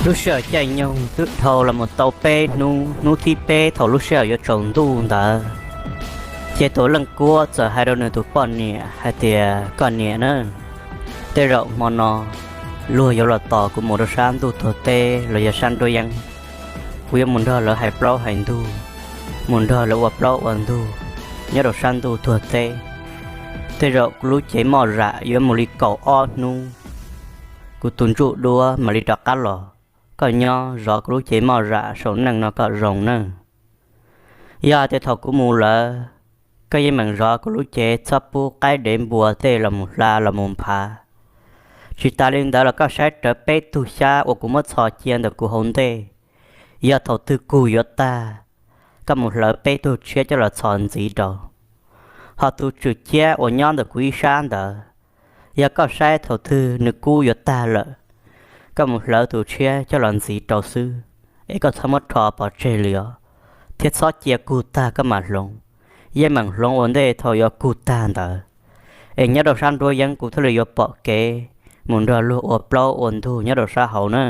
Lub sij hawm caij nyoog twb dhau los mus tau peb hnub, hnub thib peb thaum lub sij hawm yuav tsaus ntuj ntawd, ces Tuam Leej Kuab txawm hais rau nws tus poj niam hais tias, Koj niam na, tej zaum hmo no luag yuav los tos kuv mus rau sab ntuj tuag teb los yog sab nruab yeeb. Kuv yuav mus nrog lawv hais plaub hais ntug, mus nrog lawv ua plaub ua ntug nyob rau sab ntuj tuag teb. Tej zaum kuv lub cev moj zam yuav mus li kaum ob hnub, kuv tus ntsuj duab mam li rov qab los. Koj nyob zov kuv lub cev moj zam saum neej no kom zoo nawb. Yog hais tias thaum kuv mus lawm, koj yeej meem zov kuv lub cev txhob pub qaib dev npua tej los mus hla los mus nphav. Tsis tas li ntawd los koj saib rawv peb tug xyab uas kuv muab txhos cia ntawm kuv hauv ntej, yog thaum twg kug yuav tag, koj mus hlawv peb tug tshiab coj los txhos ntxiv rau. Ho tus tswm ciab uas nyob ntawm kuv ib sab ntawd, yog koj saib thaum twg nws kub yuav tag lawm, koj mus hlawv tus tshiab coj los ntxiv rau xwb, es koj txhob muab rho pov tseg li os, thiab txhob cia kug tag koj mam hloov. Yeej meem hloov ua ntej thaum yuav kug tag ntawd, es nyob rau sab nruab yeeb kuv thiaj li yuav pom kev mus nrog luag ua plaub ua ntug nyob rau sab hauv na.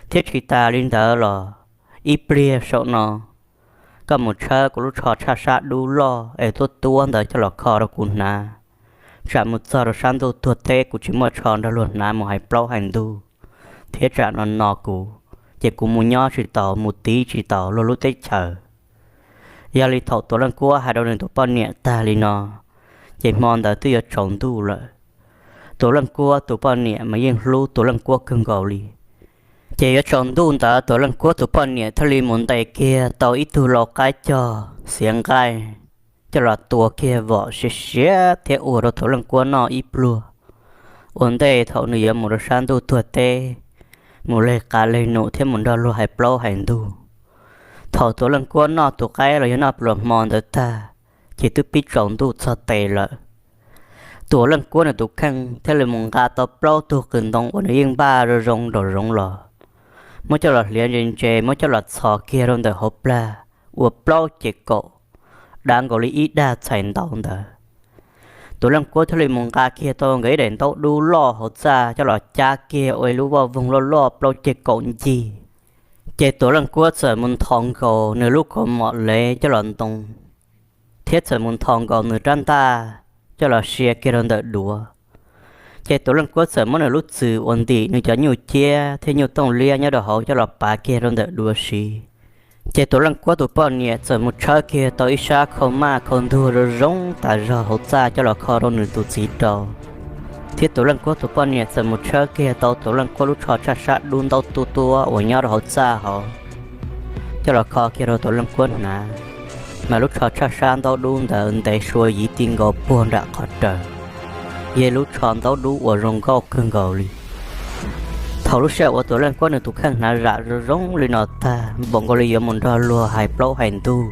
Thiab tsis tas li ntawd los, ib pliag saum no, koj mus tshawb kuv lub tsho tshaj sab dub loj es tuab tuab ntawd coj los kho rau kuv hnav. Tsam mus txog rau sab ntuj tuag teb kuv tsis muaj tsho nrog luag hnav mus hais plaub hais ntug, thiab tsam no no kuv, ces kuv mus nyob tsis taus mus tiv tsis taus luag lub teb chaws. Yog li thaum Tuam Leej Kuab hais rau nws tus poj niam tag li no, ces hmo ntawd twb yuav tsaus ntuj lawm. Tuam Leej Kuab tus poj niam mas yeej hlub Tuam Leej Kuab kawg nkaus li. Ces yuav tsaus ntuj ntawd Tuam Leej Kuab tus poj niam thiaj li mus ntes kiag tau ib tug lau qaib cog xiav nqaij coj los tua kiag vom siav siav thiab ua rau Tuam Leej Kuab noj ib pluag, ua ntej thaum nws yuav mus rau sab ntuj tuag teb, mus leg qav leg num thiab mus nrog luag hais plaub hais ntug. Thaum Tuam Leej Kuab noj tus qaib los yog noj pluas hmo ntawd tag, ces twb pib tsaus ntuj txog tes lawm. Tuam Leej Kuab nws tus kheej thiaj li mus nqa tau plaub tug qws ntoo uas nws yeej npaj zoo zoo nraum zoov los, muab coj los hliav ntse ntse, muab coj los txhos kiag rau ntawm hauv plag, ua plaub ces kaum, dav nkaus li ib dag txhais ntaub ntawd. Tuam Leej Kuab thiaj li mus nqa kiag tau nkawd ib daim ntaub dub loj hauv txaj coj los cab kiag ua ib lub voj voog loj loj plaub ceg kaum ncig. Ces Tuam Leej Kuab txawm mus nthos nkaus nws lub kaus mom lev coj los ntoo, thiab txawm mus nthos nkaus nws rab ntaj coj los sia kiag rau ntawm duav. Ces Tuam Leej Kuab txawm muab nws lub txwm uas ntim nws cov nyuj ciab thiab nyuj tooj liab nyob rau hauv coj los pav kiag rau ntawm duav siv. Ces Tuam Leej Kuab tus poj niam txawm mus tshawb kiag tau ib sab khau maj khau ntuag zoo zoo tas zog hauv txaj coj los kho rau nws tus txiv rau. Thiab Tuam Leej Kuab tus poj niam txawm mus tshawb kiag tau Tuam Leej Kuab lub tsho tshaj sab dub ntaub tuab tuab uas nyob rau hauv txaj hauv coj los kho kiag rau Tuam Leej Kuab hnav. Mas lub tsho tshaj sab ntaub dub ntawd ntev sua yiv ti nkaus puag nram qhov raws, yog lub tsho ntaub dub uas zoo nkauj kawg nkaus li. Thaum lub sij hawm uas Tuam Leej Kuab nws tus kheej hnav zam zoo zoo li no tag, npaum nkaus li yuav mus nrog luag hais plaub hais ntug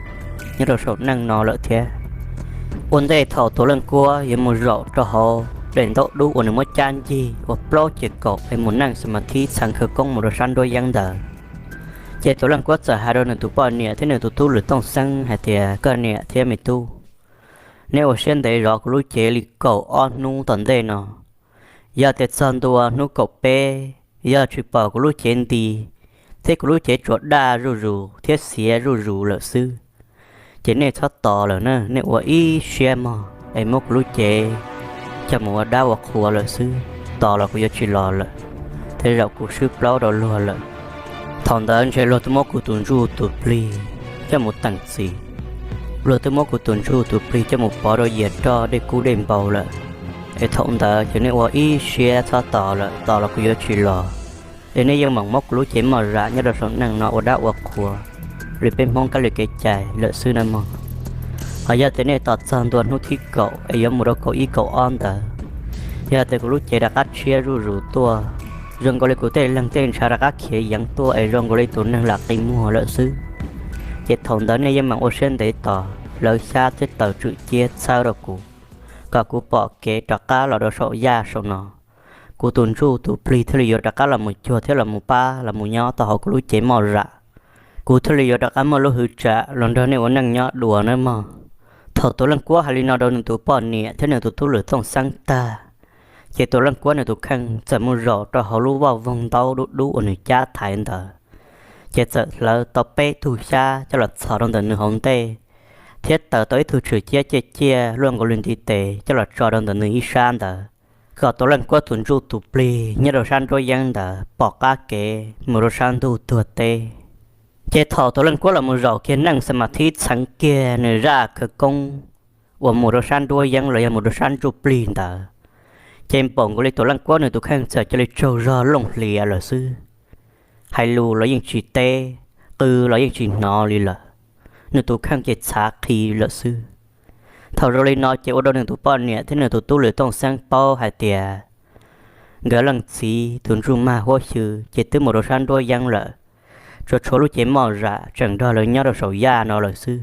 nyob rau saum neej no lawm thiab. Ua ntej thaum Tuam Leej Kuab yuav mus zaum rau hauv daim ntaub dub uas nws muab cab ncig ua plaub ces kaum es mus neej xa ma thib txheev khawv koob mus rau sab nruab yeeb ntawd, ces Tuam Leej Kuab txawm hais rau nws tus poj niam thiab nws tus tub Lwm Tooj Xeeb hais tias, Koj niam thiab me tub, neb ua siab ntev zov kuv lub cev li kaum ob hnub tom ntej no. Yog tias txog ntua hnub kaum peb, yog tsis pom kuv lub cev nti thiab kuv lub cev tsuas daj zuj zus thiab xiav zuj zus lawm xwb, ces nej txhob tos lawm na, nej ua ib siab mog es muab kuv lub cev coj mus ua dab ua qhua lawm xwb, tos los kuv yuav tsis los lawm, tej zaum kuv swb plaub rau luag lawm. Thaum ntawd ntshe luag twb muab kuv tus ntsuj tus plig coj mus teem txim, luag twb muab kuv tus ntsuj tus plig coj mus pov rau yias roj dej kub dej npau lawm, es thaum ntawd ces nej ua ib siab txhob tos lawm, tos los kuv yuav tsis los, es nej yeej meem muab kuv lub cev moj zam nyob rau saum neej no ua dab ua qhua li peb Hmoob kab li kev cai lawm xwb na mog. Ho yog tias nej tos txog ntua hnub thib kaum es yuav mus rau kaum ib kaum ob ntawd, yog tias kuv lub cev rov qab tshiab zuj zus tuaj, zoo nkaus li kuv tej leeg tej ntshav rov qab khiav yeev tuaj es zoo nkaus li tus neeg lam qi muag lawm xwb, ces thaum ntawd nej yeej meem ua siab ntev tos hlawv xyab thiab taws tswm ciab txhawb rau kuv, kom kuv pom kev rov qab los rau saum yaj saum no. Kuv tus ntsuj tus plig thiaj li yuav rov qab los mus cuag thiab los mus pab los mus nyob tau hauv kuv lub cev moj zam. Kuv thiaj li yuav rov qab muaj lub hwv tsam los nrog nej ua neej nyob dua nawb mog. Thaum Tuam Leej Kuab hais li no rau nws tus poj niam thiab nws tus tub Lwm Tooj Xeeb tag, Ces Tuam Leej Kuab nws tus kheej txawm mus zaum rau hauv lub voj voog ntaub dub dub uas nws cab thaiv ntawd, ces txawm hlawv tau peb tug xyab coj los txhos rau ntawm nws hauv ntej, thiab taws tau ib tug tshwm ciab ciaj ciaj luaj nkaus li ntiv tes coj los tso rau ntawm nws ib sab ntawd, kom Tuam Leej Kuab tus ntsuj tus plig nyob rau sab nruab yeeb ntawd pom qab kev mus rau sab ntuj tuag teb. Ces thaum Tuam Leej Kuab los mus zaum kiag neej xa ma thib txheev kiag nws zaj khawv koob uas mus rau sab nruab yeeb los yog mus rau sab ntsuj plig ntawd, ces npaum nkaus li Tuam Leej Kuab nws tus kheej txawm cia li tsaug zog looj hlias lawm xwb. Hais lus los yeej tsis teb, qw los yeej tsis hnov li lawm, nws tus kheej ces txhav qhi lawm xwb. Thaum zoo li no ces ua rau nws tus poj niam thiab nws tus tub Lwm Tooj Xeeb paub hais tias nkawd leej txiv tus ntsuj mag huab xyw ces twb mus rau sab nruab yeeb lawm, tsuas tshuav lub cev moj zam tseem nrog lawv nyob rau saum yaj no lawm xwb.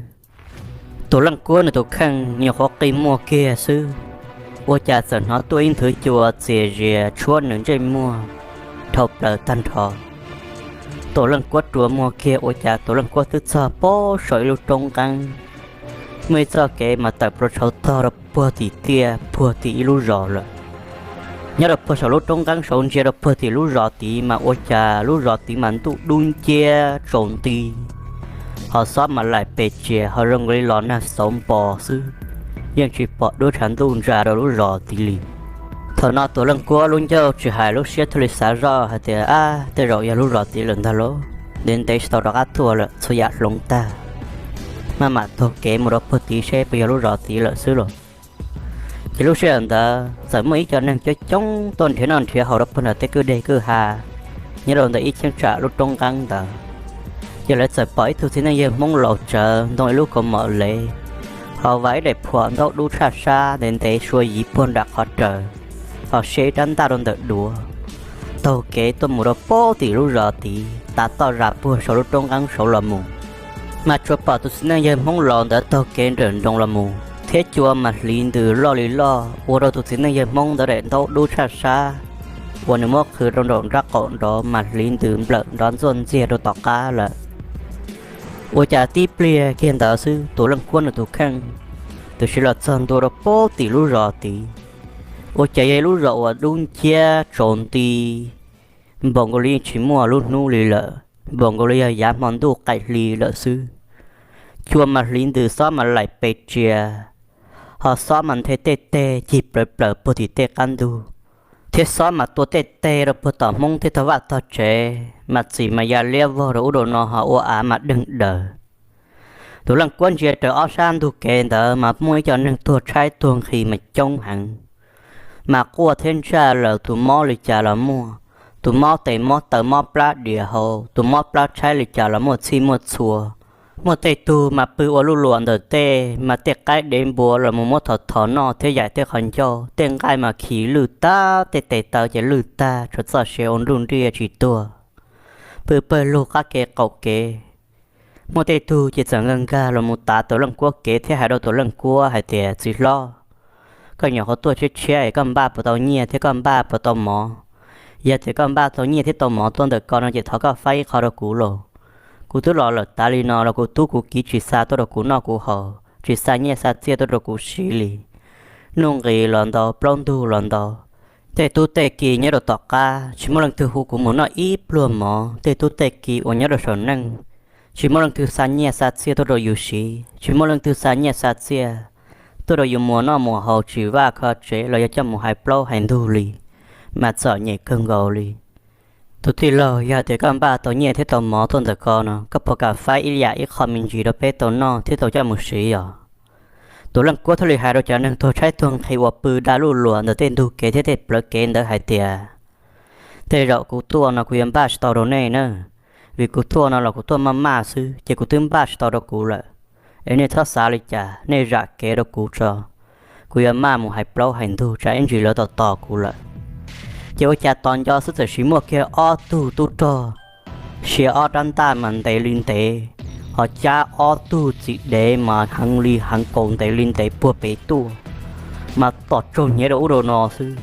Tuam Leej Kuab nws tus kheej nyuam qhuav qi muag kiag xwb, ua cas txawm hnov tuaj ib nthwv cua txias zias tshuab nws ntsej muag dhau plaws tag nrho. Tuam Leej Kuab rua muag kiag ua cas Tuam Leej Kuab twb txog pem saum ib lub roob nqeeb, muaj ib txoj kev mas tawm plaws tshauv tog rau puag tim tiaj puag tim ib lub zos lawm. Nyob rau puag saum lub roob nqeeb saud ntsia rau puag tim lub zos tid mas ua cas lub zos tid mas ntuj dub nciab tsaus nti, ho xob mas laim pes tsias ho zoo li los nag xauv npo xwb, yeej tsis pom duab tshav ntuj ntsa rau lub zos tid li. Thaum no Tuam Leej Kuab lub ncauj tsis hais lub siab thiaj li xav zoj hais tias, ab, tej zaum yog lub zos tid lawm ntag lauj, ntev ntev tsis tau rov qab tuaj lawm, txhua yam hloov tag, maj mam taug kev mus rau puag tid seb puas yog lub zos tid lawm xwb los. Ces lub sij hawm ntawd txawm muaj ib co neeg coob coob tuaj nrhiav noj nrhiav haus rau puag nram tej kwj deg kwj ha nyob rau ntawm ib cheeb tsam lub roob nqeeb ntawd. Ces lawv txawm pom ib tug txiv neej yawg Hmoob laus tsawv ntoo ib lub kaus mom lev, ho vas ib daim phuam ntaub dub tshaj sab ntev ntev sua yiv puag nram qhov raws, ho siv ib rab ntaj rau ntawm duav, taug kev tuaj mus rau puag tim lub zos tid, tav toj zam puag saum lub roob nqeeb saud los mus. Mas tsuas pom tus txiv neej yawg Hmoob laus ntawd taug kev nrawm nroos los mus, thiab cua mas hliv ntws loj li loj ua rau tus txiv neej yawg Hmoob ntawd daim ntaub dub tshaj sab uas nws muab qhwv rau nraum nraub qaum nrov mas hliv ntws nplawm nrov ntxuaj ntxiag rau tom qab lawm. Ua cas tib pliag kiag ntawd xwb Tuam Leej Kuab nws tus kheej tam sim los txog ntua rau puag tim lub zos tid. Ua cas yog lub zos uas dub nciab tsaus nti, npaum nkaus li yeej tsis muaj lub hnub li lawm, npaum nkaus li yog yav hmo ntuj qaim hli lawm xwb. Cua mas hliv ntws xob mas laim pes tsias, ho xob mas nthe tej teg cig plaws plaws puag tim tej qab ntug, thiab xob mas tua tej teg rau puag tom Hmoob tej tog vaj tog tsev mas txim mas ya liab vog rau ub rau no ho ua av mas deeg daws. Tus Leej Kuab ntsia raws ob sab ntug kev ntawd mas muaj ib co neeg tuag tshaib tuag nqhis mas coob heev, mas quaj thiab ntsaj lawm, tus mob li cas los muaj, tus mob tes mob taw mob plab dias hau, tus mob plab tshaib li cas los muaj txhij muaj txhua. Muaj tej tug mas pw ua luj luam ntawm tej mas tej qaib dev npua los mus muab thov thov noj thiab yaim tej qhov ncauj, tej nqaij mas khi lwj tag, tej tes taw ces lwj tag, tshuav txoj sia ua nruj nriaj tsis tuag, pw pawg lug qab kev qaum kev. Muaj tej tug ces txawm nkag nkag los mus tav Tuam Leej Kuab kev thiab hais rau Tuam Leej Kuab hais tias, txiv hlob, koj nyuam qhuav tuaj tshiab tshiab es koj npaj puas tau nyiaj thiab koj npaj puas tau mov? Yog tias koj npaj tau nyiaj thiab tau mov tuaj ntawm ko no ces thov koj faib ib qho rau kuv lauj. Kuv twb los lawm tav li no los kuv tub kuv kiv tsis xa tuaj rau kuv noj kuv haus, tsis xa nyiaj xa txiaj tuaj rau kuv siv li. Nuj nqis los ntau, plaub ntug los ntau, tej tub tej ki nyob rau tom qab tsis muaj leej twg hu kuv mus noj ib pluag mov. Tej tub tej ki uas nyob rau saum neej tsis muaj leej twg xa nyiaj xa txiaj tuaj rau yus siv, tsis muaj leej twg xa nyiaj xa txiaj tuaj rau yus mus noj mus haus, tsis vaj kho tsev los yog coj mus hais plaub hais ntug li, mas txom nyem kawg nkaus li. Tus tij laug, yog tias koj npaj tau nyiaj thiab tau mov tuaj ntawm ko no, koj puas kam faib ib yam ib qho me ntsis rau peb tau noj thiab tau coj mus siv os? Tus Leej Kuab thiaj li hais rau cov neeg tuag tshaib tuag nqhis uas pw da luj luam ntawm tej ntug kev thiab tej plawv kev ntawd hais tias, tej zaum kuv tuaj no kuv yuav npaj tsis tau rau nej na, vim kuv tuaj no los kuv tuaj maj maj xwb ces kuv twb npaj tsis tau rau kuv lawm. Es nej txhob xav li cas, nej zam kev rau kuv tso, kuv yuav maj mus hais plaub hais ntug tsam ib ntsis lawv tos tos kuv lawm. Ces ua cas tos nco xwb txawm sis muaj kiag ob tug tub rog sia ob rab ntaj mas ntev li ntev, ho cab ob tug txiv dev mas heev li heev, kaus ntev li ntev puag pem tuaj, mas tom tsaug hnyev rau ub rau no xwb.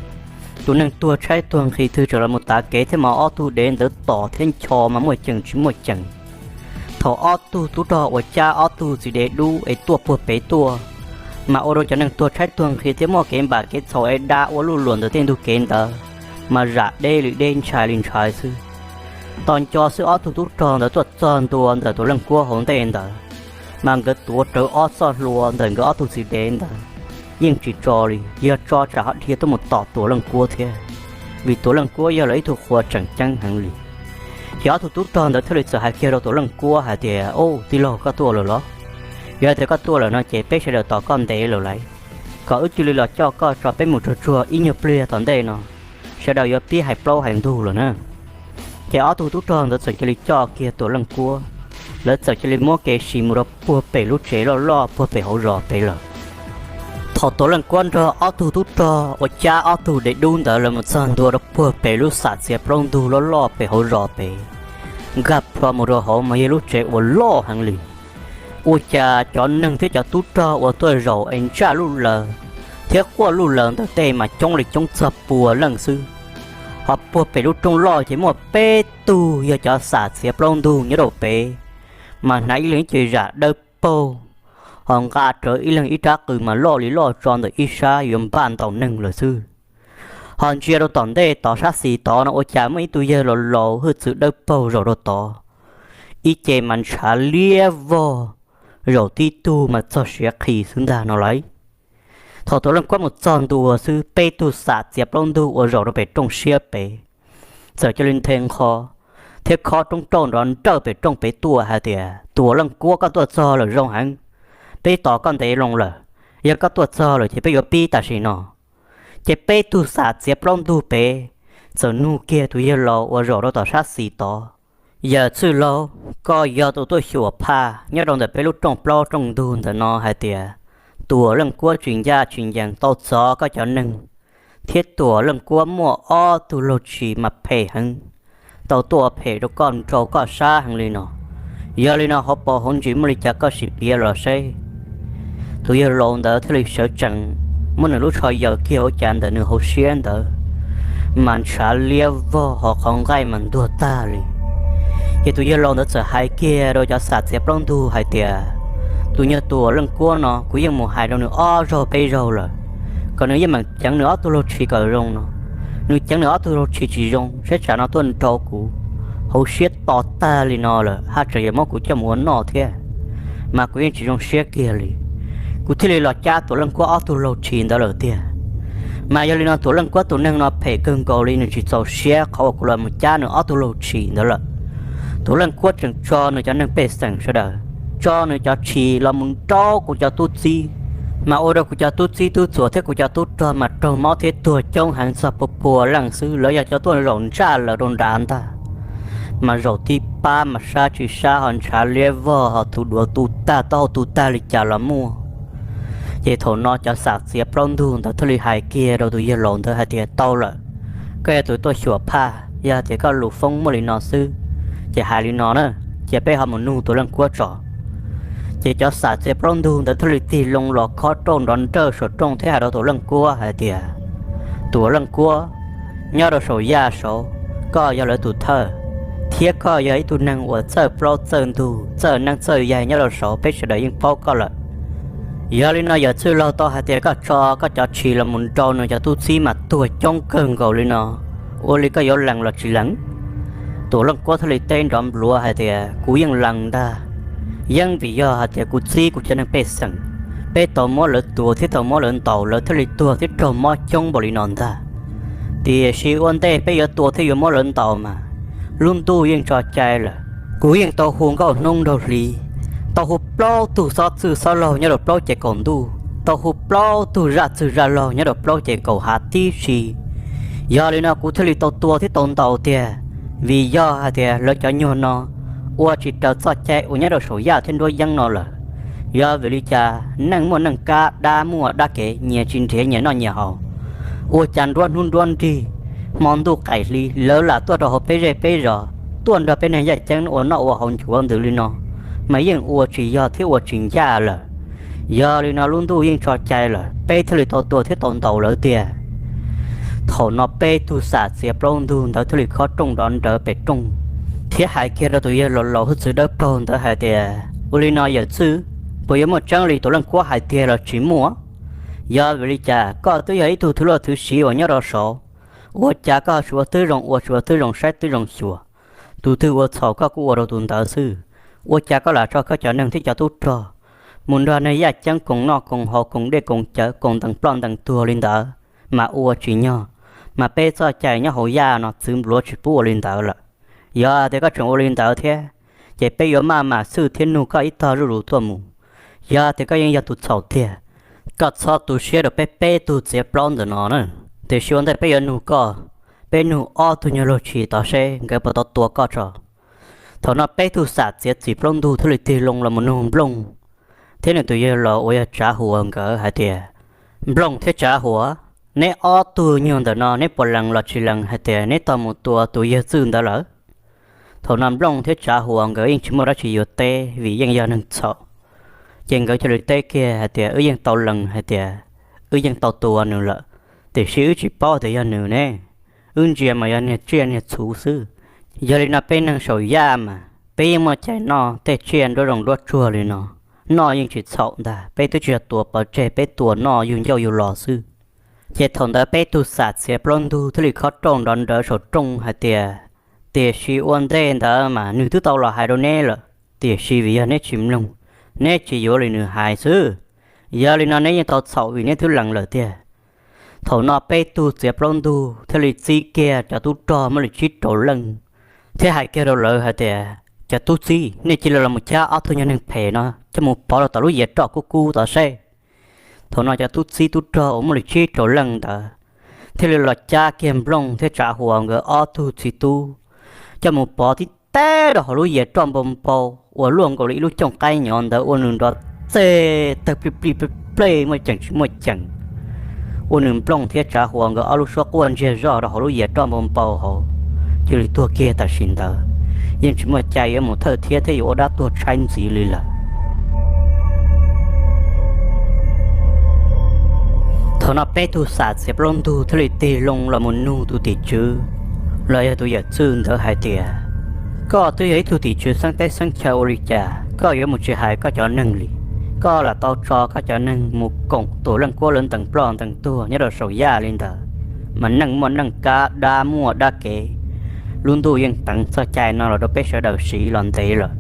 Tus neeg tuag tshaib tuag nqhis twg tseem los mus tav kev thiab mas ob tug dev ntawd tom thiab ncho mas muaj ceem tsis muaj ceem. Thaum ob tug tub rog uas cab ob tug txiv dev dub es tuaj puag pem tuaj, Mas ua rau cov neeg tuag tshaib tuag nqhis thiab muaj kev npam kev txhaum es da ua luj luam ntawm tej ntug kev ntawd, mas zam deb li deb ntshai li ntshai xwb. Tos nco xwb ob tug tub rog ntawd tuaj txog ntua ntawm Tuam Leej Kuab hauv ntej ntawd, mas nkawd tuav rawv ob txoj hlua ntawm nkawd ob tug txiv dev ntawd yeej tsis tso li, yog tso tsam ho dhia tuaj mus tom Tuam Leej Kuab thiab, vim Tuam Leej Kuab yog lawv ib tug qhua tseem ceeb heev li. Ces ob tug tub rog ntawd thiaj li txawm hais kiag rau Tuam Leej Kuab hais tias, Ub, tij laug, koj tuaj lawm los? Yog tias koj tuaj lawm no ces peb sawv daws tos koj ntev lawm lauj, kom wb cia li los coj koj tso peb mus tsuag tsuag ib nyuag pliag tom ntej no, sawv daws yuav pib hais plaub hais ntug lawm na. Ces ob tug tub rog ntawd txawm cia li coj kiag Tuam Leej Kuab, lawv txawm cia li muab kev siv mus rau puag pem lub tsev loj loj puag pem hauv zos pem lawm. Thaum Tuam Leej Kuab nrog ob tug tub rog uas cab ob tug dev dub ntawd lawv mus txog ntua rau puag pem lub xam txiav plaub ntug loj loj pem hauv zos pem, nkag plho mus rau hauv mas yog lub tsev uas loj heev li. Ua cas cov neeg thiab cov tub rog uas tuaj zaum es ntsaj luj laws thiab quaj luj laws ntawm tej mas coob li coob txog pua leej xwb. Ho puag pem lub rooj loj ces muaj peb tug yog cov xam txiav plaub ntug nyob rau pem, mas hnav ib leeg ib ce zam dawb paug, ho nqa rawv ib leeg ib rab qws mas loj li loj tso ntawm ib sab yuav npaj ntaus neeg lawm xwb. Ho ntsia rau tom ntej tod sab xis tod no ua cas muaj ib tug yawg laus laus hwj txwv dawb paug zaum rau tod, ib ce mas ntshav liab vog, zaum tib tug mas txog siav qhi xwb ntag no lauj. Thaum Tuam Leej Kuab mus txog ntua xwb peb tug xam txiav plaub ntug uas zaum rau pem rooj siab pem txawm cia li nthe nqho thiab khob roob rauj nrov nrawj pem rooj pem tuaj hais tias, Tuam Leej Kuab, koj tuaj txog lawm zoo heev, peb tos koj ntev loo lawm, yog koj tuaj txog lawm ces peb yuav pib tam sim no. Ces peb tug xam txiav plaub ntug pem txawm nug kiag tus yawg laus uas zaum rau tom sab xis tod, Yawm txwj laug, koj yog tus tuaj xyuas phaj nyob rau ntawm peb lub rooj plaub rooj ntug ntawm no hais tias Tuam Leej Kuab tsis ncaj tsis ncees tau txov koj cov neeg, thiab Tuam Leej Kuab muaj ob tug laug tshis mas phem heev, tau tuaj phem rau koj nrau koj sab heev li no. Yog li no hauv paus hauv ntsis muaj li cas koj sim piav los seb. Tus yawg laus ntawd thiaj li sawv tsees muab nws lub tsho yaws kiag ua cas ntawm nws hauv siab ntawd mas ntshav liab vog ho qhov nqaij mas ntuag tag li. Ces tus yawg laus ntawd txawm hais kiag rau cov xam txiav plaub ntug hais tias, Tus nyuag Tuam Leej Kuab no kuv yeej mus hais rau nws ob zaug peb zaug lawm, kom nws yeej meem ceev nws ob tug laug tshis kom zoo no. Nws ceev nws ob tug laug tshis tsis zoo seb tsam no tuaj nrau kuv, hauv siab to tag li no lawm haj tseem yuav muab kuv coj mus ua noj thiab, mas kuv yeej tsis zoo siab kiag li. Kuv thiaj li los cab Tuam Leej Kuab ob tug laug tshis ntawd lawm tiag. Mas yog li no Tuam Leej Kuab tus neeg no phem kawg nkaus li, nws tsis txaus siab qhov uas kuv los mus cab nws ob tug laug tshis ntawd lawm. Tuam Leej Kuab tseem tso nws cov neeg pej xeem sawv daws, tso nws cov tshis los mus nrau kuv cov tub txib, mas ua rau kuv cov tub txib tub txuas thiab kuv cov tub rog mas raug mob thiab tuag coob heev txog pua pua leej xwb, lawv yog cov tuaj zaum ntsaj lawm rau nrad ntag. Mas zaum tib pab mas sab tsis sab ho ntshav liab vog ho tus duav tu tag taub hau tu tag li cas los muaj. Ces thaum no cov xam txiav plaub ntug ntawd thiaj li hais kiag rau tus yawg laus ntawd hais tias, Tau lawm, koj yog tus tuaj xyuas phaj, yog tias koj lus foob muaj li no xwb, ces hais li no na, cia peb ho mus nug Tuam Leej Kuab tso. Ces cov xam txiav plaub ntug ntawd thiaj li tig loo los khob rauj nrov nrawj saum rooj thiab hais rau Tuam Leej Kuab hais tias, Tuam Leej Kuab, nyob rau saum yaj saud, koj yog lawv tus thawj, thiab koj yog ib tug neeg uas txawj plaub txawj ntug txawj neeb txawj yaig nyob rau saud, peb sawv daws yeej paub koj lawm. Yog li no yawm txwj laug tau hais tias koj tso koj cov tshis los mus nrau nws cov tub txib mas tuag coob kawg nkaus li no, ua li koj yuav lees los tsis lees? Tuam Leej Kuab thiaj li teb nrov npluav hais tias, Kuv yeej lees ntag. Yeeb vim yog hais tias kuv txib kuv cov neeg pej xeem, peb tau muab lawv tua thiab tau muab lawv ntaus, lawv thiaj li tuag thiab raug mob coob npaum li no ntag. Tiam sis ua ntej peb yuav tua thiab yuav muab lawv ntaus mas lub ntuj yeej tso cai lawm. Kuv yeej tau hu nkauj hnub nraug hli, tau hu plaub tug xob txwj xob laug nyob rau plaub ces kaum ntuj, tau hu plaub tug zaj txwg zaj laug nyob rau plaub ces kaum hav tib si. Yog li no kuv thiaj li tau tua thiab tau ntaus tiag, vim yog hais tias lawv cov nyuag no ua tsis raws txoj cai uas nyob rau saum yaj thiab nruab yeeb no lawm. Yog vim li cas neej muaj neej kab, dab muaj dab kev, nyias tsis nrhiav nyias noj nyias haus, ua cas nruab hnub nruab nrig, hmo ntuj qaim hli lawv lam tuaj rau hauv peb zej peb zos, tuaj nrog peb neeg yaj ceeb ua noj ua haus nchuav ntws li no, mas yeej ua tsis yog thiab ua tsis ncaj lawm. Yog li no lub ntuj yeej tso cai lawm, peb thiaj li tau tua thiab tau ntaus lawv tiag. Thaum no peb tug xam txiav plaub ntug ntawd thiaj li khob rooj nrov nrawv pem rooj thiab hais kiag rau tus yawg laus laus hwj txwv dawb paug ntawd hais tias, Ua li no yawm txwj, Puas yuav muaj tseeb li tus leej kuab hais tiag los tsis muaj? Yog vim li cas koj twb yog ib tug thwv luaj thwv siv uas nyob rau saud, ua cas koj tsis ua tib zoo ua, tsis ua tib zoo saib tib zoo xyuas? Tus twg ua txhaum koj kuj ua rau tus ntawd xwb. Ua cas koj lam tso koj cov neeg thiab cov tub rog mus nrog neeg yaj ceeb koom noj koom haus, koom dej koom cawv, koom ntees ploj ntees tuag li ntawd mas ua tsis nyog? Mas peb txoj cai nyob hauv yaj no txwv npluav tsis pub ua li ntawd lawm. Yog tias koj tseem ua li ntawd thiab, ces peb yuav maj mam xwj thiab nug koj ib tog zuj zus tuaj mus. Yog tias koj yeej yog tus txhaum tiag, koj txhob tu siab rau peb peb tug txiav plaub ntawm no na. Tiam sis ua ntej peb yuav nug koj, peb nug ob tug nyuag luag tshis tod seb nkawd puas tau tua koj tso. Thaum no peb tug xam txiav txim plaub ntug thiaj li tig loo los mus nug Nplooj thiab nws tus yawg laus uas yog Tsav Huas nkawd hais tias, Nplooj thiab Tsav Huas, neb ob tug nyuag ntawm no neb puas lees los tsis lees hais tias neb tau mus tua tus yawg txwj ntawd lawm? Thaum no Nplooj thiab Tsav Huas nkawd yeej tsis muaj dab tsi yuav teb vim yeej yog neeg txhaum. Ces nkawd cia li teb kiag hais tias, Wb yeej tau lees hais tias wb yeej tau tua nws lawm, tiam sis wb tsis paub tias yog nws ne. Wb ntsia mas yog niag tsiaj niag txhu xwb. Yog li no peb neeg saum yaj mas peb yeej muaj cai noj tej tsiaj nruab zoov nruab tsuag li no, noj yeej tsis txhaum ntag. Peb twb tsis yog tua pov tseg, peb tua noj yug ncauj yug lo xwb. Ces thaum ntawd peb tug xam txiav plaub ntug thiaj li khob rooj nrov nrawv saum rooj hais tias, Tiam sis ua ntej ntawd mas nws twb tau los hais rau neb lawm, tiam sis vim yog neb tsis mloog, neb tsis yuav li nws hais xwb. Yog li no neb yeej tau txhaum vim neb twb lees lawm tiag. Thaum no peb tug txiav plaub ntug thiaj li txib kiag cov tub rog muaj li tsib rau leej thiab hais kiag rau lawv hais tias, Cov tub txib, nej cia li los mus cab ob tug nyuag neeg phem no coj mus pov rau tom lub yias roj kub kub tod seb. Thaum no cov tub txib tub rog uas muaj li tsib rau leej ntawd thiaj li los cab kiag Nplooj thiab Tsav Huas nkawd ob tug txiv tub coj mus pov tib teb rau hauv lub yias roj npau npau uas luaj nkaus li ib lub cooj qaib nyov ntawd ua nws nrov txeg tawg plig plig plej plej muaj ceem tsis muaj ceem, ua nws Nplooj thiab Tsav Huas nkawd ob lub suab quaj ntsiag zoj rau hauv lub yias roj npau npau hauv, cia li tuag kiag tam sim ntawd. Yeej tsis muaj cai yuav mus thawj thiab thiab yuav ua dab tuag tshaib ntxiv li lawm. Thaum no peb tug xam txiav plaub ntug thiaj li tig loo los mus nug tus tim tswv los yog tus yawm txwj ntawd hais tias, Koj twb yog ib tug tim tswv xeeb teb xeeb chaw ua li cas koj yuav mus tsis hais koj cov neeg li? Koj lam tau tso koj cov neeg mus koom tus leej kuab lawv ntees ploj ntees tuag nyob rau saum yaj li ntawd, mas neej muaj neej kab, dab muaj dab kev. Lub ntuj yeej teev txoj cai no los rau peb sawv daws siv los ntev lawm.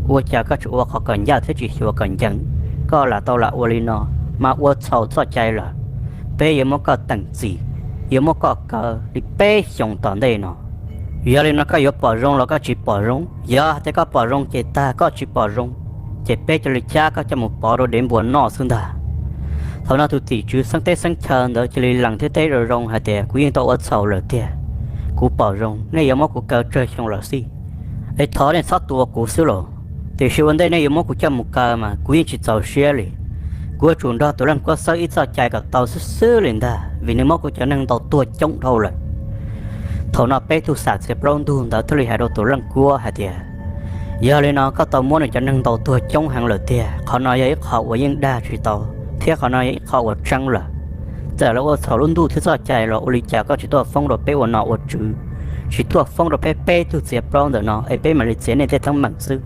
Ua cas koj tsis ua qhov kom ncaj thiab tsis xyuas kom ncees? Koj lam tau lam ua li no, mas ua txhaum txoj cai lawm. Peb yuav muab koj teem txim, yuav muab koj kaw li peb xyoos tom ntej no. Yog li no koj yuav pom zoo los koj tsis pom zoo? Yog tias koj pom zoo ces tag, koj tsis pom zoo ces peb cia li cab koj coj mus pov rau dev npua noj xwb ntag. Thaum no tus tim tswv xeeb teb xeeb chaw ntawd cia li lees thiab teb zoo zoo hais tias, Kuv yeej tau ua txhaum lawm tiag, kuv pom zoo, nej yuav muab kuv kaw tsawg xyoo los xij, es thov nej txhob tua kuv xwb los. Tiam sis ua ntej nej yuav muab kuv coj mus kaw mas kuv yeej tsis txaus siab li. Kuv yuav tsum nrog tus leej kuab xawb ib txoj cai kom tau xwb xwb li ntag, vim nws muab kuv cov neeg ntaus tuag coob dhau lawm. Thaum no peb tug xam txiav plaub ntug ntawd thiaj li hais rau tus leej kuab hais tias, Yog li no koj tau muab nws cov neeg ntaus tuag coob heev lawm tiag, qhov no yog ib qho uas yeej dag tsis tau, thiab qhov no yog ib qho uas tseeb lawm. Txawm lawv ua txhaum lub ntuj thiab txoj cai los ua li cas koj tsis tuaj foob rau peb ua nom ua tswv, tsis tuaj foob rau peb peb tug txiav plaub ntawm no es peb mam li txiav nej tej teeb meem xwb.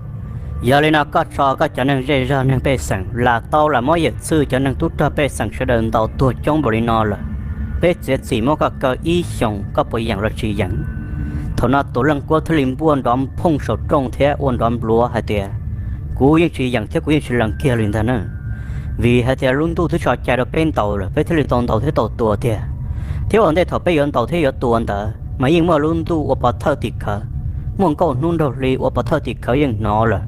Yog li no koj tso koj cov neeg zej zog neeg pej xeem, lam tau lam muab yawm txwj cov neeg tub rog pej xeem sawv daws ntaus tuag coob npaum li no lawm, peb txiav txim muab koj kaw ib xyoos, koj puas yeem los tsis yeem? Thaum no tus leej kuab thiaj li npuaj nrov phooj saum rooj thiab ua nrov npluav hais tias, Kuv yeej tsis yeem thiab kuv yeej tsis lees kiag li ntag na. Vim hais tias lub ntuj twb tso cai rau peb ntaus lawm, peb thiaj li tau ntaus thiab tau tua tiag. Thiab ua ntej thaum peb yuav ntaus thiab yuav tua ntawd mas yeej muaj lub ntuj ua pov thawj tim khawv, muaj nkauj hnub nraug hli ua pov thawj tim khawv yeej hnov lawm.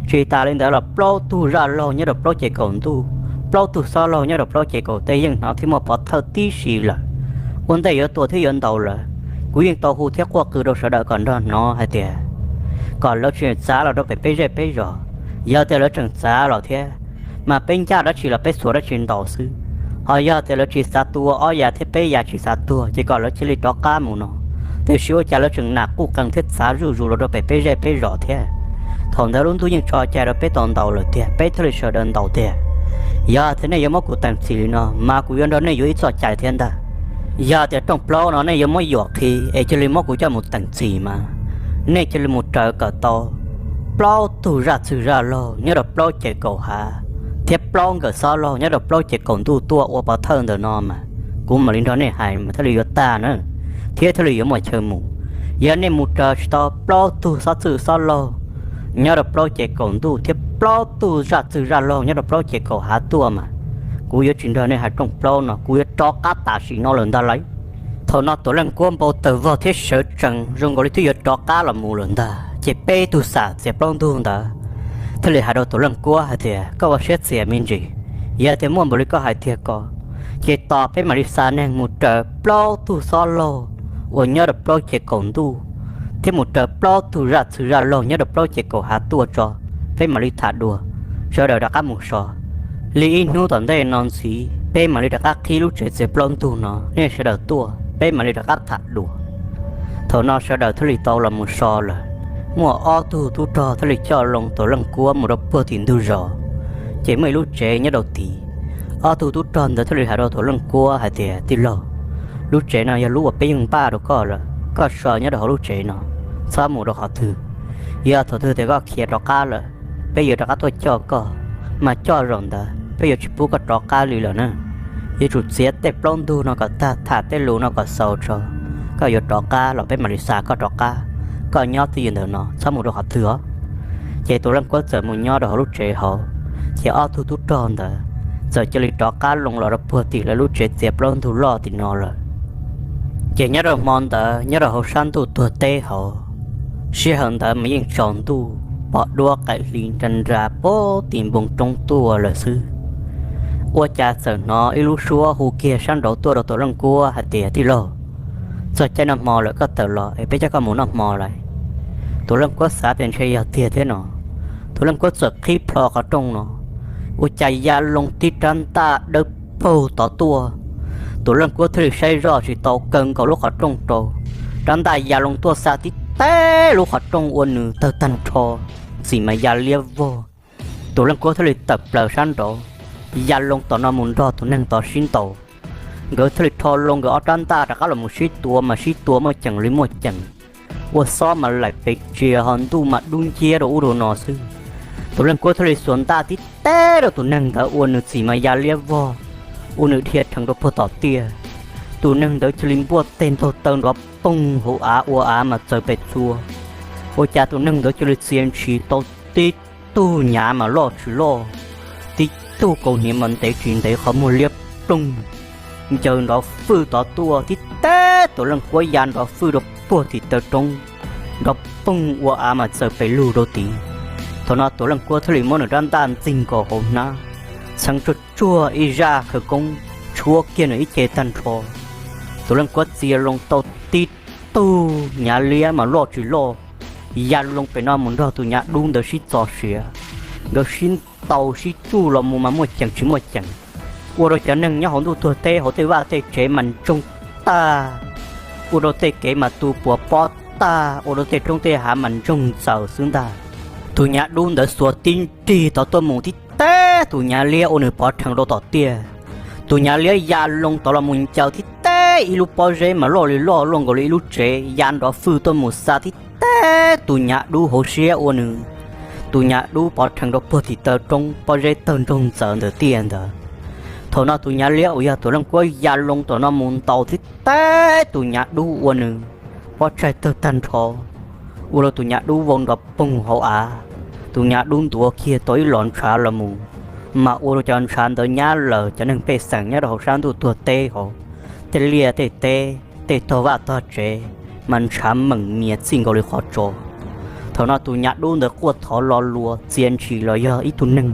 Tsis tas li ntawd los plaub tug zaj laug nyob rau plaub ces kaum ntuj, plaub tug xob laug nyob rau plaub ces kaum teb yeej hnov thiab muaj pov thawj tib si lawm. Ua ntej yuav tua thiab yuav ntaus lawm, kuv yeej tau hu thiab quaj qw rau sawv daws kom nrog hnov hais tias kom lawv tsis txav los rau pem peb zej peb zos. Yog tias lawv tseem txav los thiab, mas peb ncaj dab tsi los peb xuas dab tsi ntaus xwb. Ho yog tias lawv tsis xav tua, ob yas thiab peb yas tsis xav tuag ces kom lawv cia li rov qab mus no. Tiam sis ua cas lawv tseem nam quj qees thiab txav zuj zus los rau pem peb zej peb zos thiab? Thaum ntawd lub ntuj yeej tso cai rau peb tau ntaus lawm tiag, peb thiaj li sawv daws ntaus tiag. Yog tias nej yuav muab kuv teem txim li no mas kuv yuav nrog nej yuav ib txoj cai thiab ntag. Yog tias rooj plaub no nej yuav muab yuam qhi es cia li muab kuv coj mus teem txim mas nej cia li mus raws kom tau plaub tug zaj txwg zaj laug nyob rau plaub ces kaum hav, thiab plaub nkawm xob laug nyob rau plaub ces kaum ntuj tuaj ua pov thawj ntawm no mas kuv mam li nrog nej hais mas thiaj li yuav tag na, thiab thiaj li yuav muaj chaw mus. Yog nej mus raws tsis tau plaub tug xob txwj xob laug nyob rau plaub ces kaum ntuj thiab plaub tug zaj txwj zaj laug nyob rau plaub ces kaum hav tuaj mas kuv yuav tsis nrog nej hais rooj plaub no, kuv yuav rov qab tam sim no lawm ntag lauj. Thaum no Tuam Leej Kuab npau taws vog thiab sawv tsees zoo nkaus li twb yuav rov qab los mus lawm ntag, ces peb tug xam txiav plaub ntug ntawd thiaj li hais rau Tuam Leej Kuab hais tias, koj ua siab txias me ntsis, yog tias muaj npaum li koj hais tiag ko, ces tos peb mam li xa neeg mus raws plaub tug xob laug uas nyob rau plaub ces kaum ntuj, thiab mus raws plaub tug zaj txwj zaj laug nyob rau plaub ces kaum hav tuaj tso, peb mam li tham dua, sawv daws rov qab mus so. Li ib hnub tom ntej no ntxiv peb mam li rov qab qhib lub tsev txiav plaub ntug no, nej sawv daws tuaj peb mam li rov qab tham dua. Thaum no sawv daws thiaj li tau los mus so lawm. Muaj ob tug tub rog thiaj li coj loo Tuam Leej Kuab mus rau puag tim ntug zos, ces muaj ib lub tsev nyob rau tid. Ob tug tub rog ntawd thiaj li hais rau Tuam Leej Kuab hais tias, tij laug, lub tsev no yog lub uas peb yeej npaj rau koj lawm, koj so nyob rau hauv lub tsev no, txhob mus rau qhov twg. Yog thaum twg tias koj khiav rov qab lawm, peb yuav rov qab tuaj coj koj, mas coj zaum ntawd peb yuav tsis pub koj rov qab li lawm na. Yuav tsum txiav tej plaub ntug no kom tag, tham tej lus no kom xaus tso, koj yuav rov qab los peb mam li xa koj rov qab. Koj nyob twj ywm ntawm no, txhob mus rau qhov twg os. Ces Tuam Leej Kuab txawm mus nyob rau hauv lub tsev hauv, ces ob tug tub rog ntawd txawm cia li rov qab loo los rau puag tim lawv lub tsev txiav plaub ntug loj tim no lawm. Ces nyob rau hmo ntawd nyob rau hauv sab ntuj tuag teb hauv, sij hawm ntawd mas yeej tsaus ntuj pom duab qaim hli nra nra puag tim npoo roob tuaj lawm xwb. Ua cas txawm hnov ib lub suab hu kiag sab nraud tuaj rau Tuam Leej Kuab hais tias, tij laug, txog caij noj hmo lawm, koj tawm los es peb coj koj mus noj hmo lawm. Tuam Leej Kuab xav tias ntshe yog tiag thiab no, Tuam Leej Kuab txawm qhib plho qhov rooj no, ua cas ya loo tib rab ntaj dawb paug tod tuaj. Tuam Leej Kuab thiaj li saib zoj tsis tau, kaw nkaus lub qhov rooj rau, rab ntaj ya loo tuaj xa tib teb lub qhov rooj ua nws tawg tag nrho, txim mas ya liab vog. Tuam Leej Kuab thiaj li tawm plaws sab nraud, ya loo tom no mus nrog tus neeg tod sib ntaus. Nkawd thiaj li rho loo nkawd ob rab ntaj rov qab los mus sib tua, mas sib tua muaj ceem li muaj ceem, ua xob mas laim pes tsia ho ntuj mas dub nciab rau ub rau no xwb. Tuam Leej Kuab thiaj li xuas ntaj tib teb rau tus neeg ntawd ua nws txim mas ya liab vog, ua nws dhia rhees rau puag tom tiaj. Tus neeg ntawd cia li npuaj teg ntaug taw nrov poog hauv av ua av mas txawv pes txhua. Ua cas tus neeg ntawd cia li txia ntshis tau tib tug nyav mas loj tsis loj, tib tug kaus hniav mas ntev tsis ntev, qhov muag liab ploog, ncaws nrov fwj tod tuaj tib teb Tuam Leej Kuab ya nrov fwj rau puag tim taw roob, nrov poog ua av mas txawv pes lug rau tid. Thaum no Tuam Leej Kuab thiaj li muab nws rab ntaj ntxig nkaus hauv hnab, txheev tsuag tsuag ib zaj khawv koob tshuab kiag nws ib ce tag nrho. Tuam Leej Kuab txia loo tau tib tug nyav liab mas loj tsis loj, ya loo pem no mus nrog tus nyav dub ntawd sib txo siav. Nkawd sib ntaus sib tsuj los mus mas muaj ceem tsis muaj ceem, ua rau cov neeg nyob hauv ntuj tuag teb hauv tej vaj tej tsev mas ntsoog tag, ua rau tej kev mas tu puas pob tag, ua rau tej roob tej hav mas ntsoog ntxaws xwb ntag. Tus nyav dub ntawd xuas tib nrig tod tuaj mus tib teb tus nyav liab ua nws pov rhees rau tom tiaj. Tus nyav liab ya loo tod los mus ncaws tib teb ib lub pob zeb mas loj li loj luaj nkaus li ib lub tsev, ya nrov fwj tuaj mus xa tib teb tus nyav dub hauv siab ua nws, tus nyav dub pov rhees rau puag tim taw roob, pob zeb tawg ntsoog ntxaws ntawm tiaj ntawd. Thaum no tus nyav liab uas yog Tuam Leej Kuab ya loo tom no mus ntaus tib teb tus nyav dub ua nws pob tsaig tawg tag nrho, ua rau tus nyav dub vau nrov poog hauv av. Tus nyav dub ntuav kiag tau ib los ntshav los mus, mas ua rau cov ntshav ntawd nyab lawm cov neeg pej xeem nyob rau hauv sab ntuj tuag teb hauv, tej liaj tej teb, tej tog vaj tog tsev mas ntshav meem mias txij nkaus li qhov tso. Thaum no tus nyav dub ntawd quaj thov lo lus txia ntshis los yog ib tug neeg,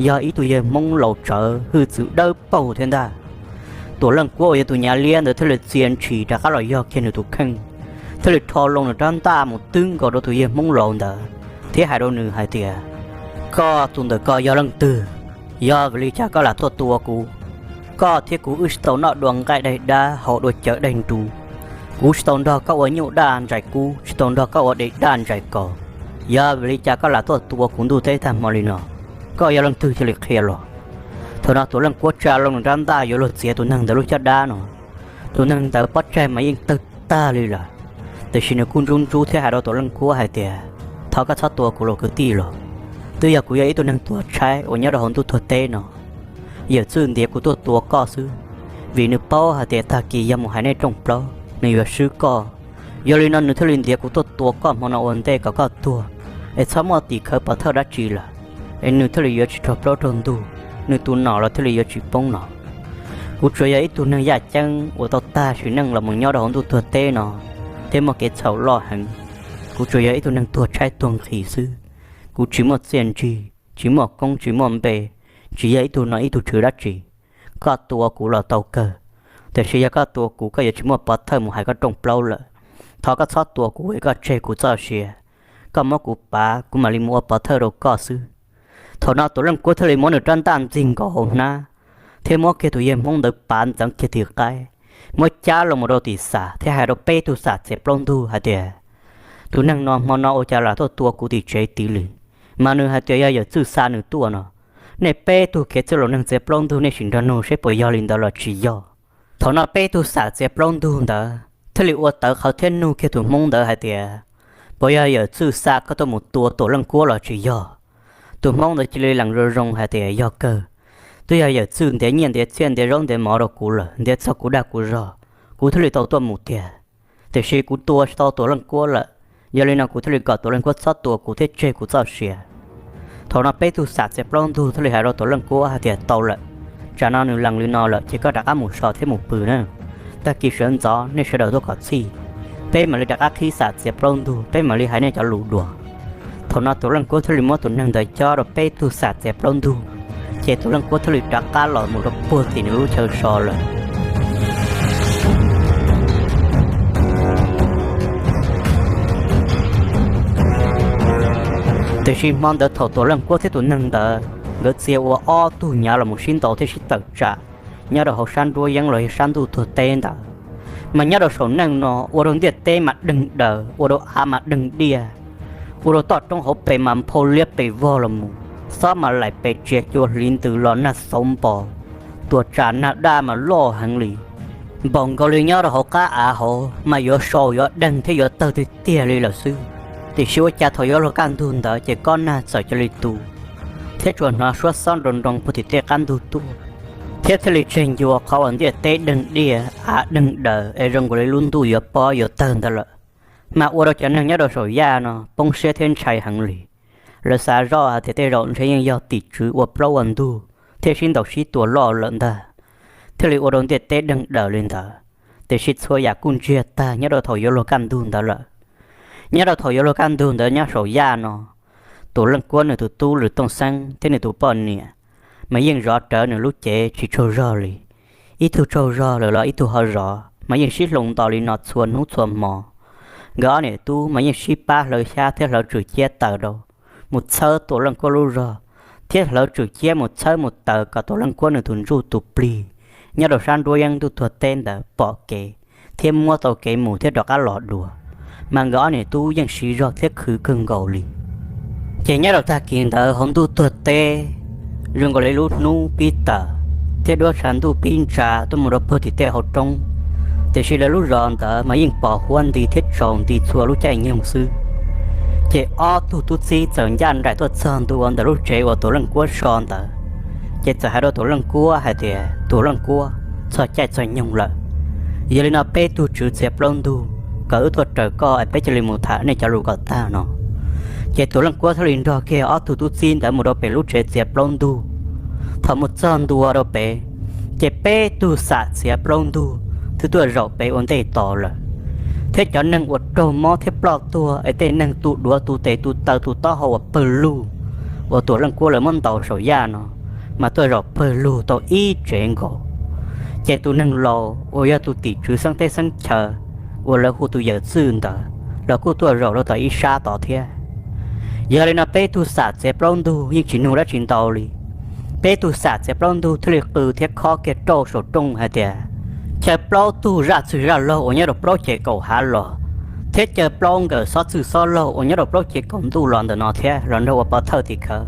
yog ib tug yawg Hmoob laus tsawv hwj txwv dawb paug thiab ntag. Tuam Leej Kuab uas yog tus nyav liab ntawd thiaj li txia ntshis rov qab los yog kiag nws tus kheej, thiaj li rho loo nws rab ntaj mus twb nkaus rau tus yawg Hmoob laus ntawd thiab hais rau nws hais tias, koj tus ntawm ko yog leej twg? Yog vim li cas koj lam tuaj tua kuv? Koj thiab kuv wb tsis tau noj dua nqaij daig dab haus dua cawv daig nru. Kuv tsis tau nrog koj ua nyuj daj ntsais kub, tsis tau nrog koj ua dev daj ntsais kaus. Yog vim li cas koj lam tuaj tua kuv ntuj teb tag hmo li no? Koj yog leej twg cia li qhia los. Thaum no Tuam Leej Kuab tsa loo nws rab ntaj yuav luag txiav tus neeg ntawd lub caj dab no, tus neeg ntawd pob tsaig mas yeej tawg tag li lawm, tiam sis nws kuj ntsub ntsub thiab hais rau Tuam Leej Kuab hais tias, thov koj txhob tua kuv los kwv tij los. Twb yog kuv yog ib tug neeg tuag tshaib uas nyob rau hauv ntuj tuag teb no, yawm txwj ntiav kuv tuaj tua koj xwb, vim nws paub hais tias tag kis yog mus hais nej rooj plaub nws yuav swb koj. Yog li no nws thiaj li ntiav kuv tuaj tua koj hmo no ua ntej kom koj tuag, es txhob muaj tim khawv pov thawj dab tsi lawm, es nws thiaj li yuav tsis raug plaub raug ntug, nws tus nom los thiaj li yuav tsis poob no. Kuv tsuas yog ib tug neeg yaj ceeb uas tau tag sim neej los mus nyob rau hauv ntuj tuag teb no, thiab muaj kev txhaum loj heev. Kuv tsuas yog ib tug neeg tuag tshaib tuag nqhis xwb. Kuv tsis muaj txiaj ntsig, tsis muaj koob, tsis muaj npe, tsis yog ib tug nom ib tug tswv dab tsi. Koj tua kuv los tau kawg, tiam sis yog koj tua kuv koj yuav tsis muaj pov thawj mus hais koj rooj plaub lawm. Thov koj txhob tua kuv es koj tseg kuv txoj sia, koj muab kuv pav kuv mam li mus ua pov thawj rau koj xwb. Thaum no Tuam Leej Kuab thiaj li muab nws rab ntaj ntxig nkaus hauv hnab, thiab muab kiag tus yawg Hmoob ntawd pav ntxeev kiag tim qaib, muab cab los mus rau tim xam thiab hais rau peb tug xam txiav plaub ntug hais tias, tus neeg no hmo no ua cas lam tuaj tua kuv tim tsev tid li, mas nws hais tias yog yawm txwj xa nws tuaj no. Nej peb tug kev txwj laus neeg txiav plaub ntug nej sim nrog nug seb puas yog li ntawd los tsis yog. Thaum no peb tug xam txiav plaub ntug ntawd thiaj li ua tawv qhawv thiab nug kiag tus Hmoob ntawd hais tias, puas yog yawm txwj xa koj tuaj mus tua Tuam Leej Kuab los tsis yog? Tus Hmoob ntawd cia li lees zoo zoo hais tias yog kawg, twb yog yawm txwj ntiav nyiaj ntiav txiaj ntiav zaub ntiav mov rau kuv lawm, ntiav txog kuv dag kuv zog, kuv thiaj li tau tuaj mus tiag. Tiam sis kuv tua tsis tau Tuam Leej Kuab lawm, yog li no kuv thiaj li kom Tuam Leej Kuab txhob tua kuv thiab tseg kuv txoj sia. Thaum no peb tug xam txiav plaub ntug thiaj li hais rau Tuam Leej Kuab hais tias tau lawm, tsam no nws lees li no lawm ces koj rov qab mus so thiab mus pw na. Tag kis sawv ntxov nej sawv daws tuaj kom txhij, peb mam li rov qab qhib xam txiav plaub ntug peb mam li hais nej cov lus dua. Thaum no Tuam Leej Kuab thiaj li muab tus neeg ntawd cob rau peb tug xam txiav plaub ntug, ces Tuam Leej Kuab thiaj li rov qab los mus rau puag tim nws lub chaw so lawm. Tiam sis hmo ntawd thaum Tuam Leej Kuab thiab tus neeg ntawd nkawd txia ua ob tug nyav los mus sib ntaus thiab sib tawm tsam nyob rau hauv sab nruab yeeb los yog sab ntuj tuag teb ntawd, mas nyob rau saum neej no ua rau ntiaj teb mas deeg daws, ua rau av mas deeg diaj, ua rau toj roob hauv pes mas nphau liab pes vog los mus, xob mas laim pes tsia cua hliv ntws los nag xauv npo, tuam tsam nag daj mas loj heev li. Npaum nkaus li nyob rau hauv qab av hauv mas yuav sau yuav deeg thiab yuav tawg tiag tiag li lawm xwb. Tiam sis ua cas thaum yuav luag kaj ntug ntawd ces kob nag txawm cia li tu, thiab tsuas hnov suab xob nroo nroo puag tim tej qab ntug tuaj, thiab thiaj li tseg ncua qhov uas ntiaj teb deeg diaj av deeg daws es zoo nkaus li lub ntuj yuav pob yuav tawg ntawd lawm. Mas ua rau cov neeg nyob rau saum yaj no poob siab thiab ntshai heev li. Lawv xav zoj hais tias tej zaum ntshe yeej yog tim tswv ua plaub ua ntug thiab sib ntaus sib tua loj lawm ntag, thiaj li ua rau ntiaj teb deeg daws li ntawd. Tiam sis txhua yam kuj ntsiag tag nyob rau thaum yuav luag kaj ntug ntawd lawm. Nyob rau thaum yuav luag kaj ntug ntawd nyob saum yaj no, Tuam Leej Kuab nws tus tub Lwm Tooj Xeeb thiab nws tus poj niam mas yeej zov rawv nws lub cev tsis tsaug zog li. Ib tug tsaug zog lawm los ib tug ho zov, mas yeej sib hloov nto li no txhua hnub txhua hmo. Nkawd ob niam tub mas yeej sib pab hlawv xyab thiab hlawv tswm ciab taws rau, mus txhawb Tuam Leej Kuab lub zog, thiab hlawv tswm ciab mus txhawb mus taws kom Tuam Leej Kuab nws tus ntsuj tus plig nyob rau sab nruab yeeb ntuj tuag teb ntawd pom kev, thiab muab tau kev mus thiab rov qab los dua. Mas nkawd ob niam tub yeej siv zog thiab khwv kawg nkaus li. Ces nyob rau tag kis ntawd hauv ntuj tuag teb, zoo nkaus li lub hnub pib tawm, thiab duab tshav ntuj pib ntsa tuaj mus rau puag tim tej hauv roob. Tiam sis lawv lub zos ntawd mas yeej pos huab nti thiab tsaus nti txhua lub caij nyoog xwb. Ces ob tug tub txib txawm ncaj nraim tuaj txog ntua ntawm lub tsev uas Tuam Leej Kuab so ntawd, ces txawm hais rau Tuam Leej Kuab hais tias, Tuam Leej Kuab, txog caij txog nyoog lawm. Yog li no peb tug tswv txiav plaub ntug kom wb tuaj raws koj es peb cia li mus tham nej cov lus kom tag no. Ces Tuam Leej Kuab thiaj li nrog kiag ob tug tub txib ntawd mus rau pem lub tsev txiav plaub ntug. Thaum mus txog ntua rau pem, ces peb tug xam txiav plaub ntug twb tuaj zaum pem ua ntej tos lawm, thiab cov neeg uas raug mob thiab ploj tuag es tej neeg tu duav tu tes tu taw tu taub hau uas pawg lug uas Tuam Leej Kuab lawv muab ntaus saum yaj no mas tuaj zaum pawg lug tau ib tsev nkaus. Ces tus neeg laus uas yog tus tim tswv xeeb teb xeeb chaw uas lawv hu tus yawm txwj ntawd los kuj tuaj zaum rau tom ib sab tod thiab. Yog li no peb tug xam txiav plaub ntug yeej tsis nug dab tsi ntau li. Peb tug xam txiav plaub ntug thiaj li qw thiab khob kiag rauj saum rooj hais tias, chaw plaub tug zaj txwg zaj laug uas nyob rau plaub ces kaum hav los, thiab chaw plaub nkawm xob txwg xob laug uas nyob rau plaub ces kaum ntuj los ntawm no thiab los nrog ua pov thawj tim khawv.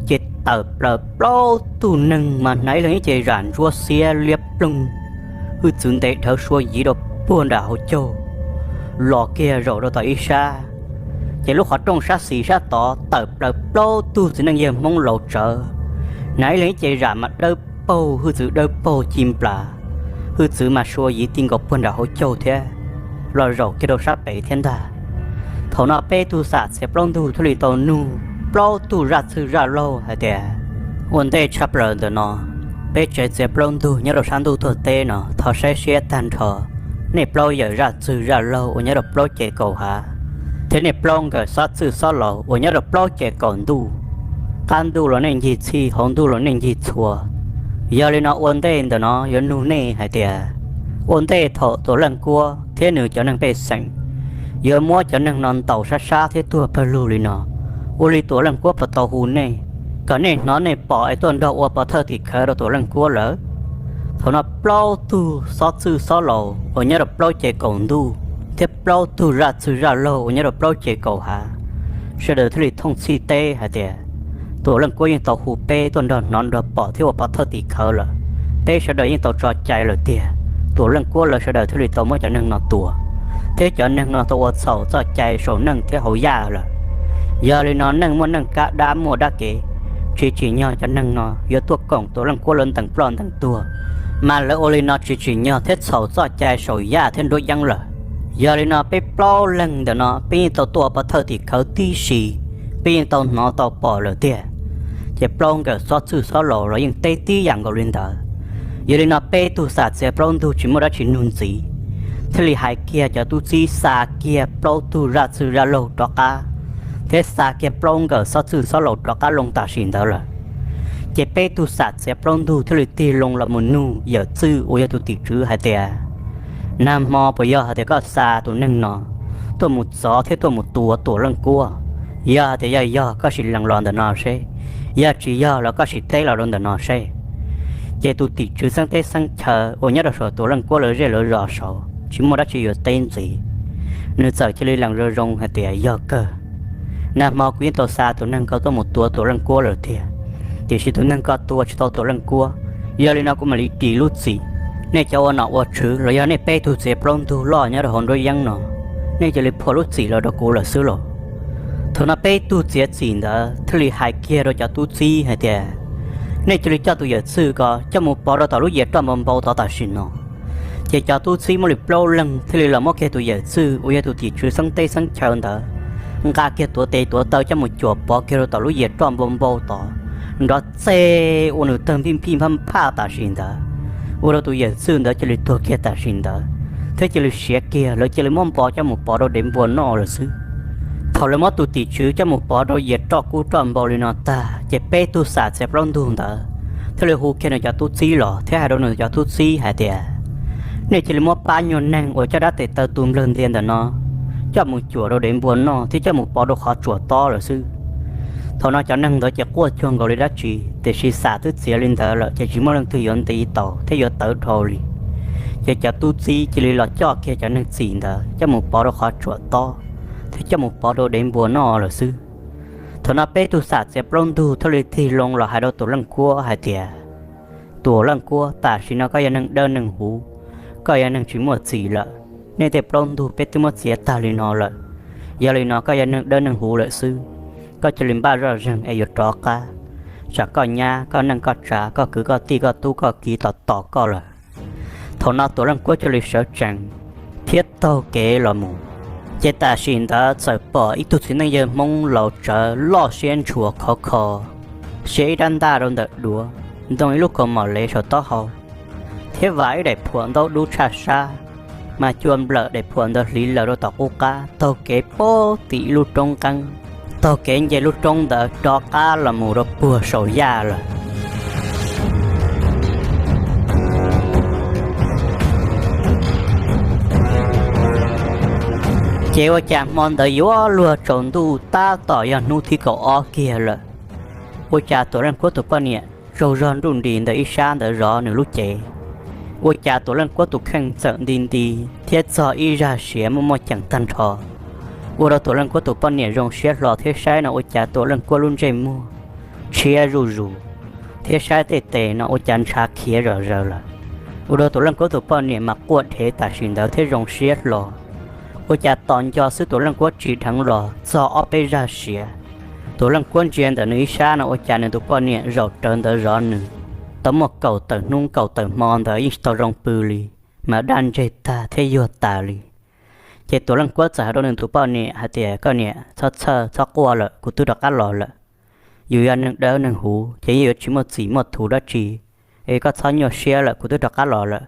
Ces tawm plaws plaub tug neeg mas hnav ib leeg ib ce zam ntsuab xiab liab ploog, hwj txwv ntev dhawv suab yiv rau puag nram hauv caug, los kiag zaum rau tom ib sab. Ces lub qhov rooj sab xis sab tod tawm plaws plaub tug txiv neej yawg Hmoob laus tsawv, hnav ib leeg ib ce zam mas dawb paug, hwj txwv dawb paug ci nplas, hwj txwv mas sua yiv ti nkaus puag nram hauv caug thiab los zaum kiag rau sab pem thiab ntag. Thaum no peb tug xam txiav plaub ntug thiaj li tau nug plaub tug zaj txwj zaj laug hais tias, ua ntej tshaj plaws ntawm no, peb tsev txiav plaub ntug nyob rau sab ntuj tuag teb no, thov saib siab tag nrho nej plaub yawm zaj txwj zaj laug uas nyob rau plaub ces kaum hav, thiab nej plaub nkawm xob txwj xob laus uas nyob rau plaub ces kaum ntuj. Qab ntuj los nej ncig txhij, hauv ntuj los nej ncig txhua. Yog li no ua ntej ntawm no yuav nug nej hais tias, ua ntej thaum Tuam Leej Kuab thiab nws cov neeg pej xeem yuav muab cov neeg no ntaus sab sab thiab tuag pawg lug li no, ua li Tuam Leej Kuab puas tau hu nej, kom nej hnov nej pom es tuaj nrog ua pov thawj tim khawv rau Tuam Leej Kuab lawm? Thaum no plaub tug xob txwj xob laus uas nyob rau plaub ces kaum ntuj thiab plaub tug zaj txwj zaj laug uas nyob rau plaub ces kaum hav, sawv daws thiaj li thooj txhij teb hais tias, Tuam Leej Kuab yeej tau hu peb tuaj nrog hnov nrog pom thiab ua pov thawj tim khawv lawm. Peb sawv daws yeej tau tso cai lawm tiag. Tuam Leej Kuab lawv sawv daws thiaj li tau muab cov neeg no tua, thiab cov neeg no tau ua txhaum txoj cai saum neej thiab hauv yaj lawm. Yog li no neej muaj neej kab, dab muaj dab kev, tsis tsim nyog cov neeg no yuav tuaj koom Tuam Leej Kuab lawv ntees ploj ntees tuag, mas lawv ua li no tsis tsim nyog thiab txhaum txoj cai saum yaj thiab nruab yeeb lawm. Yog li no peb plaub leeg ntawm no peb yeej tau tuaj ua pov thawj tim khawv tib si, peb yeej tau hnov tau pom lawm tiag. Ces plaub nkawm xob txwj xob laus los yeej teb tib yam nkaus li ntawd. Yog li no peb tug xam txiav plaub ntug tsis muaj dab tsi nug ntxiv, thiaj li hais kiag cov tub txib xa kiag plaub tug zaj txwj zaj laug rov qab, thiab xa kiag plaub nkawm xob txwj xob laus rov qab loo tam sim ntawd lawm. Ces peb tug xam txiav plaub ntug thiaj li tig loo los mus nug yawm txwj uas yog tus tim tswv hais tias, nag hmo puas yog hais tias koj xa tus neeg no tuaj mus txov thiab tuaj mus tua Tuam Leej Kuab? Yog hais tias yog, yog koj sim lees los ntawm no seb, yog tsis yog los koj sim teb los rau ntawm no seb. Ces tus tim tswv xeeb teb xeeb chaw uas nyob rau saum Tuam Leej Kuab lawv zej lawv zos saud tsis muaj dab tsi yuav teb ntxiv, nws txawm cia li lees zoo zoo hais tias, yog kawg, nag hmo kuv yeej tau xa tus neeg ko tuaj mus tua Tuam Leej Kuab lawm tiag, tiam sis tus neeg ko tua tsis tau Tuam Leej Kuab. Yog li no kuv mam li ris lub txim. Nej cov ua nom ua tswv los yog nej peb tug txiav plaub ntug loj nyob rau hauv nruab yeeb no, nej cia li phua lub txim los rau kuv lawm xwb los. Thaum no peb tug txiav txim ntawd thiaj li hais kiag rau cov tub txib hais tias, nej cia li coj tus yawm txwj ko coj mus pov rau tom lub yias roj npau npau tod tam sim no. Ces cov tub txib muaj li plaub leeg thiaj li los muab kiag tus yawm txwj uas yog tus tim tswv xeeb teb xeeb chaw ntawd nqa kiag tuav tes tuav taw coj mus cuam pov kiag rau tom lub yias roj npau npau tod, nrov txeg ua nws tawg npij npij nphaj nphaj tam sim ntawd, ua rau tus yawm txwj ntawd cia li tuag kiag tam sim ntawd, thiab cia li siav kiag, lawv cia li muab npo coj mus pov rau dev npua noj lawm xwb. Thaum lawv muab tus tim tswv coj mus pov rau yias roj kub roj npau li no tag, ces peb tug xam txiav plaub ntug ntawd thiaj li hu kiag nws cov tub txib los thiab hais rau nws cov tub txib hais tias, nej cia li muab pab nyuag neeg uas coj dab tes taw tu nplawg ntia ntawm no coj mus cuam rau dev npua noj thiab coj mus pov rau qhov tsuas tob lawm xwb. Thaum no cov neeg ntawd ces quaj cuag nkaus li dab tsi, tiam sis xam twb txiav li ntawd lawm ces tsis muaj leej twg yuav nti tau thiab yuav tawv dhau li. Ces cov tub txib cia li los coj kiag cov neeg txim ntawd coj mus pov rau qhov tsuas tob thiab coj mus pov rau dev npua noj lawm xwb. Thaum no peb tug xam txiav plaub ntug thiaj li tig loo los hais rau Tuam Leej Kuab hais tias, Tuam Leej Kuab, tam sim no koj yog neeg dawb neeg huv, koj yog neeg tsis muaj txim lawm. Nej tej plaub ntug peb twb muab txiav tag li no lawm, yog li no koj yog neeg dawb neeg huv lawm xwb. Koj cia li npaj zoj zeeg es yuav rov qab, tsam koj nyab koj neej koj tsav, koj kwv koj tij koj tub koj kiv tos tos koj lawm. Thaum no Tuam Leej Kuab cia li sawv tsees thiab taug kev los mus. Ces tam sim ntawd txawm pom ib tug txiv neej yawg Hmoob laus tsawv loj siab ntshua khov kho, siav ib rab ntaj rau ntawm duav, ntoo ib lub kaus mom lev saum taub hau, thiab vam ib daim phuam ntaub dub tshaj sab, mas cua nplawm daim phuam ntawd hliv lawm rau tom qub qab, taug kev pab tim ib lub roob qeeb, taug kev nce lub roob ntawd rov qab los mus rau puag saum yaj lawm. Ces ua cas hmo ntawd yuav luag tsaus ntuj tab tom yog hnub thib kaum ob kiag lawm, ua cas Tuam Leej Kuab tus poj niam tsaug zog nruj nris ntawm ib sab ntawd zov nws lub cev. Ua cas Tuam Leej Kuab tus kheej txawm nti nti thiab txog ib zaj siav muaj muaj ceem tag nrho, ua rau Tuam Leej Kuab tus poj niam zoo siab hlo thiab saib no ua cas Tuam Leej Kuab lub ntsej muag tshiab zuj zus, thiab saib tej tes no ua cas ntshav khiav zom zaws lawm. Ua rau Tuam Leej Kuab tus poj niam mas quaj dhev tam sim ntawd thiab zoo siab hlo, Ua cas tos nco xwb Tuam Leej Kuab tsis dheev los txog ob peb zaj siav, Tuam Leej Kuab ntsia ntawm nws ib sab no ua cas nws tus poj niam zaum rawv ntawd zov nws. Tau muaj kaum tawm hnub kaum tawm hmo ntawd yeej tsis tau zoo pw li, mas daj ntseg tag thiab yuag tas li. Ces Tuam Leej Kuab txawm hais rau nws tus poj niam hais tias, Koj niam, txhob txhawj txhob quaj lawm, kuv twb rov qab los lawm. Yus yog neeg dawb neeg huv ces yeej yuav tsis muaj txim muaj thuv dab tsi. Es koj txhob nyuaj siab lawm, kuv twb rov qab los lawm.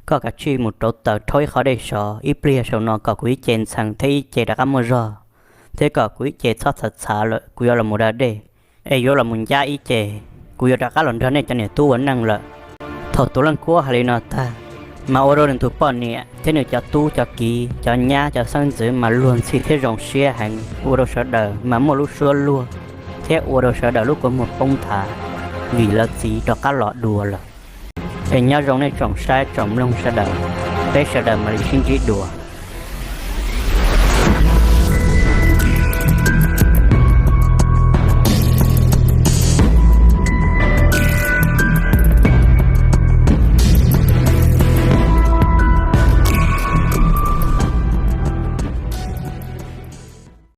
Koj kav tsij mus rauv taws rhaub ib qho dej sov ib pliag saum no kom kuv ib ce ntxhee thiab ib ce rov qab muaj zog, thiab kom kuv ib ce txhob txhav txhav lawm, kuv yuav los mus da dej, es yuav los mus ncab ib ce, kuv yuav rov qab los nrog nej cov niam tub ua neej lawm. Thaum Tuam Leej Kuab hais li no tag, mas ua rau nws tus poj niam thiab nws cov tub cov kiv cov nyab cov xeeb ntxwv mas luag ntxhi thiab zoo siab heev, ua rau sawv daws mas muaj lub suab luag, thiab ua rau sawv daws lub kua muag poob nthav, vim lawv txiv rov qab los dua lawm. Es nyob zoo nej tsoom saib tsoom mloog sawv daws, peb sawv daws mam li sib ntsib dua.